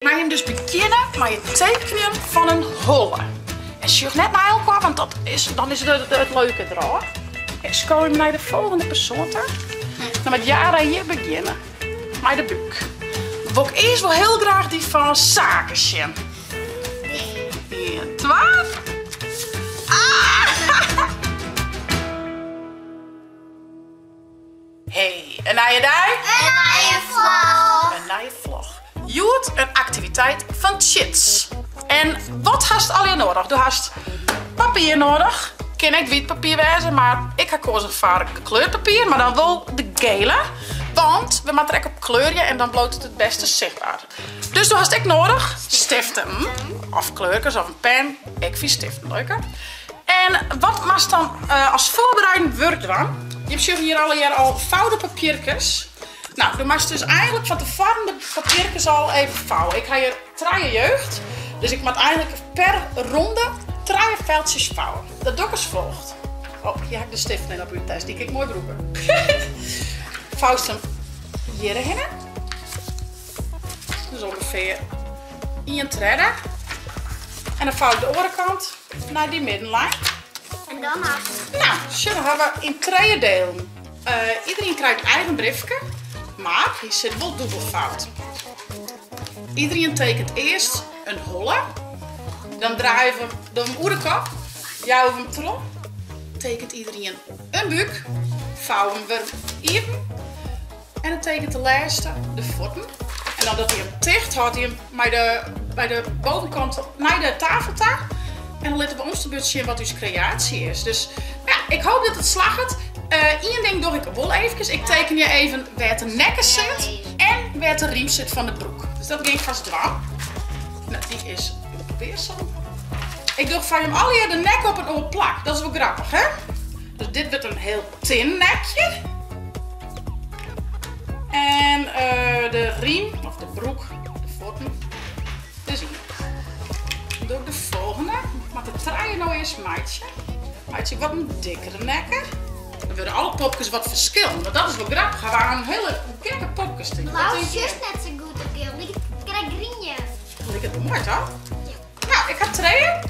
Mei jim dus begjinne mei it tekenjen fan in holle. En sjoch net nei elkoar, want dat is, dan is it, it leuke derôf. Ik sko him nei de folgjende persoan ta. Dan moat Yara hjir begjinne. Mei de búk. Wol ik earst wol hiel graach dy fan Sake sjen. 1, 2. Ah! Hey, in nije dei. In nije vlog. In nije vlog. Hjoed in aktiviteit fan Tsjits. En wat hast allegear noadich? Do hast papier noadich. Kin ek wyt papier wêze, mar ik ha koazen foar gekleurd papier, mar dan wol de gele. Want we moatte der ek op kleurje en dan bliuwt it it bêste sichtber. Dus do hast ek noadich stiften. Of kleurkes of in pen. Ik fyn stiften leuker. En wat moatst dan as foarbereidend wurk dwaan? Jim sjogge hjir allegear al foude papierkes. Nou, do moatst dus eigenlik fan tefoaren de papierkes al even fouwe. Ik ha hjir trije jeugd, dus ik moat eigenlik per ronde trije feltsjes fouwe. Dat doch ik as folgt. Oh, hjir ha ik de stiften net op úttest, dy kin ik moai brûke. Foust him hjirhinne. Dus ûngefear ien tredde. En dan fou ik de oare kant nei dy middenlijn. En dan hast. Nou, sjoch, dan ha we yn trije delen. Iedereen krijt in eigen briefke, mar hy sit wol dûbel fout. Iedereen tekent earst in holle, dan draaie we him oer de kop, jouwe we him troch, tekent iedereen in búk, fouwe him wer iepen en dan tekent de lêste de fuotten. En dan docht hy him ticht, hâldt hy him mei de, by de bovenkant nei de tafel ta. En dan litte we omste beurt sjen wat ús kreaasje is. Dus ja, ik hoop dat it slagget. Ien ding doch ik wol eefkes. Ik tekenje even wêr't de nekke sit en wêr't de rym sit fan de broek. Dus dat gean ik fast dwaan. Nou, dy is weersel. Ik doch foar jim allegear de nekke op in oar plak. Dat is wol grappich, hè? Dus dit wurdt in hiel tin nekje. En de rym, of de broek, de fuotten, dus hier. Dan doe ik de folgjende. Ik moat de trije no earst meitsje. Meitsje ik wat in dikkere nekke. Dan wurde alle popkes wat ferskillend, want dat is wol grappich. We ha in hiele gekke popkes. Blau sjochst net sa goed op byld. Liket krekt grien. Liket wol moai, toch? Nou, ik ha trije.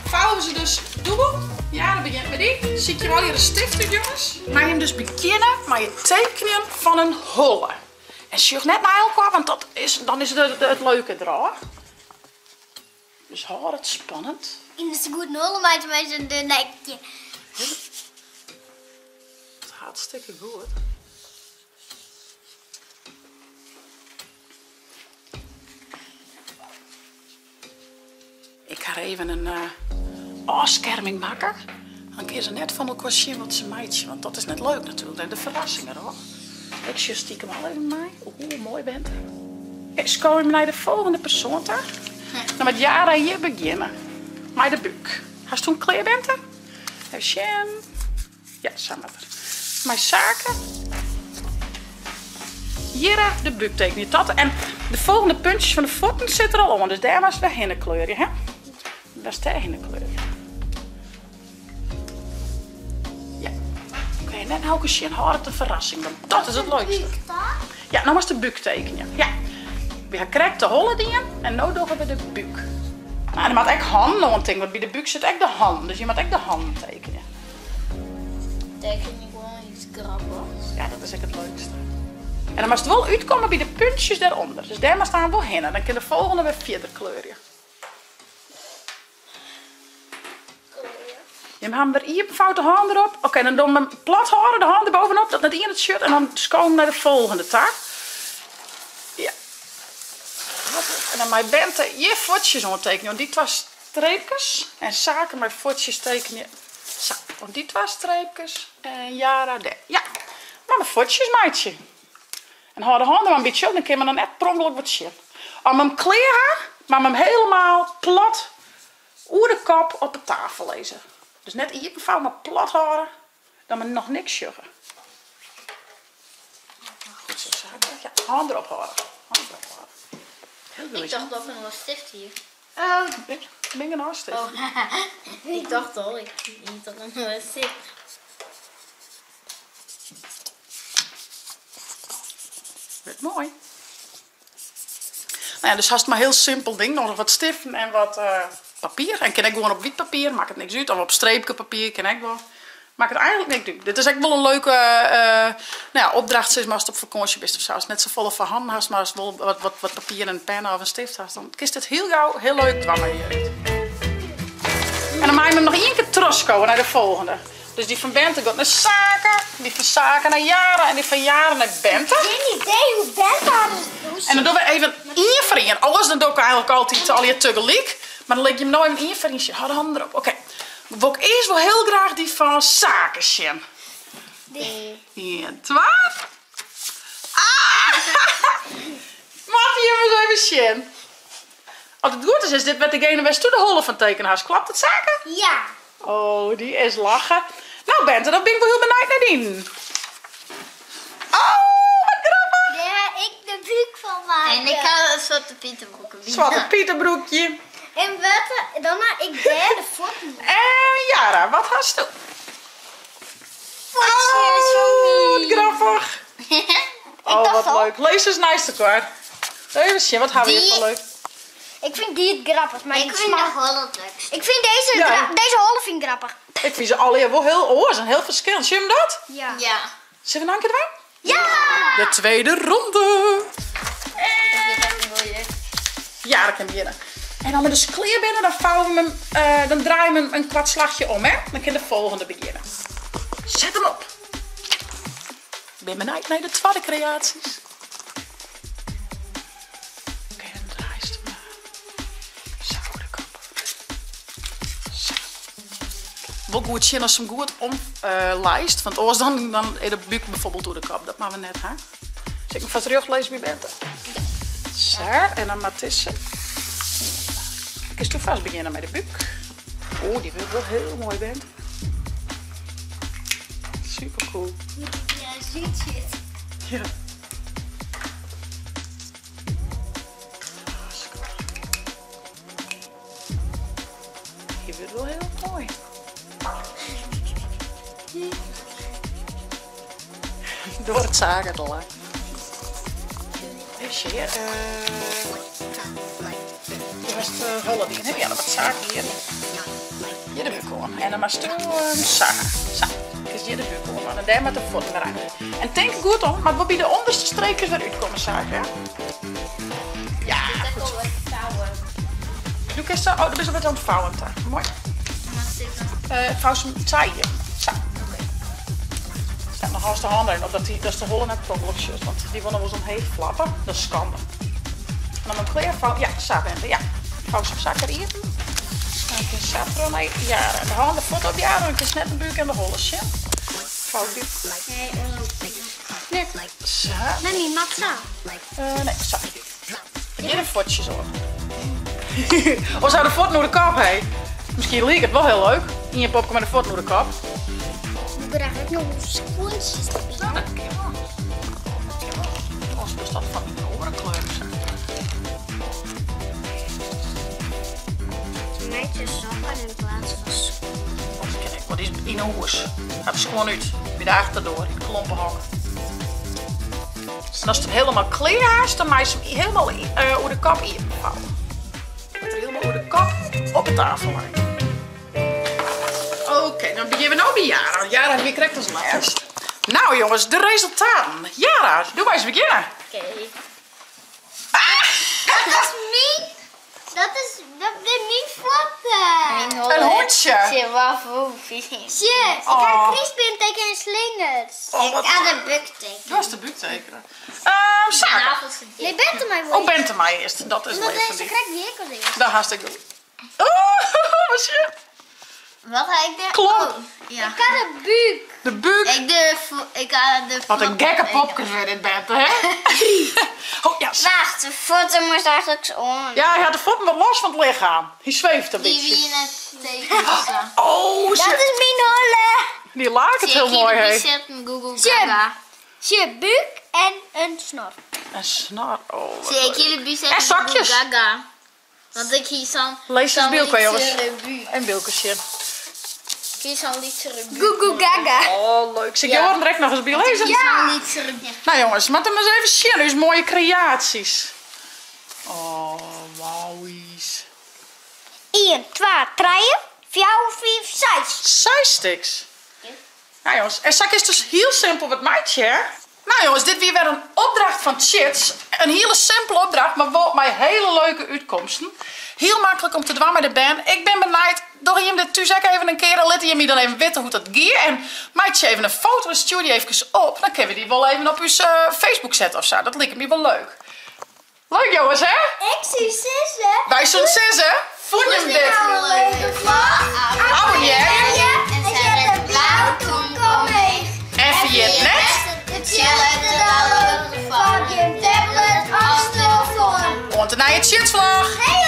Fouwe we se dus dûbel. Ja, dan begjint mei dy. Sykje we allegear in stift út, jonges. Mei jim dus begjinne mei it tekenjen fan in holle. En sjoch net nei elkoar, want dat is, dan is it, it leuke derôf. Dus hâld it spannend. Yn is goed in holle meitsje mei sa'n dun nekje. Hartstikke goed. Ik ha even in ôfskerming makke. Dan kinne se net fan elkoar sjen wat se meitsje, want dat is net leuk natuerlik. De ferrassing derôf. Ik sjoch stiekem al even mei. Oeh, moai Bente. Ik sko him nei de folgjende persoan ta. Dan moat Yara hjir begjinne. Mei de búk. Hast toen klear, Bente? Even sjen. Ja, sa moat er. Mei Sake. Hjir de búk tekenje tot. En de folgjende puntjes fan de fuotten sit der al oan. Dus dêr moatst wer hinne kleurje, hè? Moatst dêr hinne kleurje. Ja. Oké, net elke sjen. Hâld it in ferrassing, want dat is it leukste. Ja, no moatst de búk tekenje. Ja. We ha krekt de holle dien en no dogge we de búk. Nou, der moat ek hannen oan tinke, want by de búk sit ek de hannen. Dus je moat ek de hannen tekenje. Teken ik gewoan iets grappichs. Ja, dat is ek it leukste. En dan moatst wol útkomme by de puntsjes dêrûnder. Dus dêr moatst dan wol hinne. Dan kin de folgjende wer fierder kleurje. Jim ha him wer iepenfoud de hân derop. Oké, dan dogge we him plat hâlde, de hân derbovenop, dat net ien it sjocht. En dan skowe we him nei de folgjende ta. Ja. En dan mei Bente hjir fuotsjes oantekenje, want dy twa streepkes. En Sake mei fuotsjes tekenje. Sa, oan dy twa streepkes. En Yara dêr. Ja, mar de fuotsjes meitsje. En hâld de hân der mar in bytsje op, dan kin men dan net per ûngelok wat sjen. As we him klear ha, moat men him helemaal plat oer de kop op de tafel lizze. Dus net iepenfouwe, mar plat hâlde, dat men noch niks sjogge. Goed zo, Sake. Ja, hân derop hâlde. Hân derop hâlde. Heel goed. Ik dacht dat er nog een stift hier. Ik bin genôch stift. Oh, ik dacht al, ik dacht dat er nog een stift. Wurdt moai. No ja, dus hast mar hiel simpel ding, noch wat stiften en wat papier. En kin ek gewoan op wyt papier, makket niks út. Of op streepke papier kin ek wol. Makket eigenlik niks út. Dit is ek wol in leuke no ja, opdracht sis mar ast op fakânsje bist of sa. Ast net safolle foar hannen hast, mar ast wol wat papier en in penne of in stift hast, dan kinst dit hiel gau hiel leuk dwaan mei de jeugd. En dan meie we him noch ien kear trochskowe nei de folgende. Dus dy fan Bente giet nei Sake, dy fan Sake nei Jara en dy fan Jara nei Bente. Gjin idee hoe Bente har En dan dogge we even ien foar ien. Oars dan doch ik eigenlik altyd allegear tegelyk. Mar dan lit ik jim no even ien foar ien sjen. Hâld de hannen derop. Oké. Wol ik earst wol hiel graach dy fan Sake sjen. Ien, twa. Ah! Moatte jim ris even sjen. As it goed is, is dit wer degene wêr'tsto de holle fan tekene hast. Kloppet it, Sake? Ja. Oh, dy is lache. No Bente, dan bin ik wol hiel benijd nei dyn. Oh, wat grappich! Dêr ha ik de búk fan makke. En ik ha in Swarte Pieterbroek. Swarte Pieterbroekje. En wat, dan ha ik dêr de fuotten. En Jara, wat hasto? Fuotsjes fan my. Oh, wat grappich. Oh, wat leuk. Lis ris neist elkoar. Even sjen, wat ha we hjir foar leuk. Ik fyn dy it grappichst, mar Ik fyn de holle it leukst. Ik fyn dizze, Ja. dizze holle fyn ik grappich. Ik fyn se allegear wol hiel oars en hiel ferskillend. Sjogge jim dat? Ja. Ja. Sille we noch in kear dwaan? Ja! De tweede ronde. Ja, dat kin begjinne. En dan we dus klear binne, dan vouwen we hem, eh, dan draaien we hem in kwart slachje om, hè? Dan kin de folgjende begjinne. Set him op. Ik bin benijd nei de twadde kreaasjes. Oké, dan draaist hem sa oer de kop. Sa. Wol goed sjen ast him goed omleist, want oars dan, dan is de búk bijvoorbeeld oer de kop. Dat moatte we net ha. Sil ik him fêst rjocht lizze by Bente? Sa, en dan moat dizze. Kinsto fêst begjinne mei de búk. Oeh, dy wurdt wol hiel moai, Bente. Super cool. Ja, ziet Ja. Dy wurdt wol hiel moai. Duorret Sake te lang. Even sjen, do hast de holle dien, hè? Ja, dan moat Sake hjir. Hjir de búk oan. En dan moatsto sa. Sa. Kinst hjir de búk oan. En dêr moat de fuotten wer ein. En tink goed om, moat wol by de ûnderste streekjes wer útkomme, Sake, hè? Ja, goed zo. Doe kinst oh, do bist al wat oan it fouwen ta. Moai. Fou se sa hier. Sa. Sa, dan hâldst de hân deryn op dat dy, datst de holle net per ûngelok sjochst, want dy wol noch wolris omheech flappe. Dat is skande. En dan mei klear fou, ja, sa Bente, ja. Fou se sa wer iepen. Dan kin sa troch nei Jara. De hân de fuot op Jara, dan kinst net de búk en de holle sjen. Fou dy. Nee, Sa. Mami, moat sa. Nee, sa. Hjir de fuotsjes oan. Oars ha de fuotten oer de kop, hé. Miskien liket it wol hiel leuk. Ien popke mei de fuotten oer de kop. Ik wol graach ek noch skuontsjes derby. Dat kin wol. Dat kin wol. Oars is dat fan in oare kleur ofsa. Meitsje sokken yn plaats fan skuon. Dat kin ek wol. Dy is yn 'e hûs. Hat de skuon út. By de achterdoar, yn it klompehok. En ast it hielendal klear hast, dan meist him hielendal oer de kop iepen fouwe. Dat er hielendal oer de kop op de tafel leit. Oké, dan begjinne we no by Jara. Jara wie krekt as lêst. Nou jonges, de resultaten. Jara, doe meist begjinne. Oké. Dat is myn, dat is, dat binne myn fuotten. In hûntsje. Sjoch, ik ha in krystbeam tekene en slingers. Oh, wat Ik ha de búk tekene. Do hast de búk tekene. Sake. Nee, Bente mei wol. Oh, Bente mei earst. Dat is Omdat leuk fan deze dy. krekt wie ik as earst. Daar hast ik goed. Oh, wat sjoch. Wat ha ik dêr? Klomp. Oh, ja. Ik ha de búk. De búk. Ik de, ik ha de Wat in gekke popkes wurde dit, Bente, hè? Oh, ja. Wacht, de fuotten moast eigenlik oan. Ja, hy hat de fuotten wat los fan it lichem. Hy sweeft in Dy bytsje. wie net tekene sa. Oh, Dat ze, is myn holle. dy laket hiel moai, hè? Google Sjoch. Gaga. Sjoch, búk en in snor. In snor, oh. wat Zie ik leuk. hier de buurt En sokjes. Google Gaga. Want ik hier zo'n Lees eens zo'n Bilko, jongens. lytsere búk. En Bilko sjen. Ik hier zo'n lytsere búk. Google Gaga. Oh, leuk. Sil ik Ja. Joren direkt noch ris bylizze? Zo'n lytsere búk. Nou jongens, moatte we ris even sjen, ús moaie kreaasjes. Oh, wauwies. Ien, twa, trije, fjouwer, fiif, seis. Seis stiks. Nou jongens, en sa kinst dus hiel simpel wat meitsje, hè? Nou jongens, dit wie wer in opdracht fan Tsjits. In hiele simpele opdracht, mar wol mei hele leuke útkomsten. Hiel maklik om te dwaan mei de bern. Ik bin benijd, dogge jim dit thús ek even in kear en litte jim my dan even witte hoe't dat gie. En meitsje even in foto en stjoer dy eefkes op. Dan kinne we dy wol even op ús Facebook sette of sa. Dat liket my wol leuk. Leuk jongens, hè? Ik soe sizze. Wy soene sizze, fûn jim dit in leuke vlog? Abonnearje. En set it blauwe tomke omheech. En ferjit net de tsjelle te downloaden foar jim tablet of telefoan. Oant de nije Tsjitsvlog! Hey!